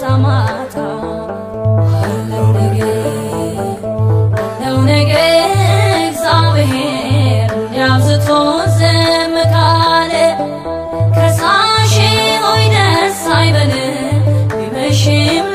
ማታ ማታ። አለው ነገር፣ አለው ነገር፣ እግዚአብሔር እንዲያብዝቶ ዝም ካለ፣ ከሳሼ ሆይ ደስ አይበል ቢመሽም።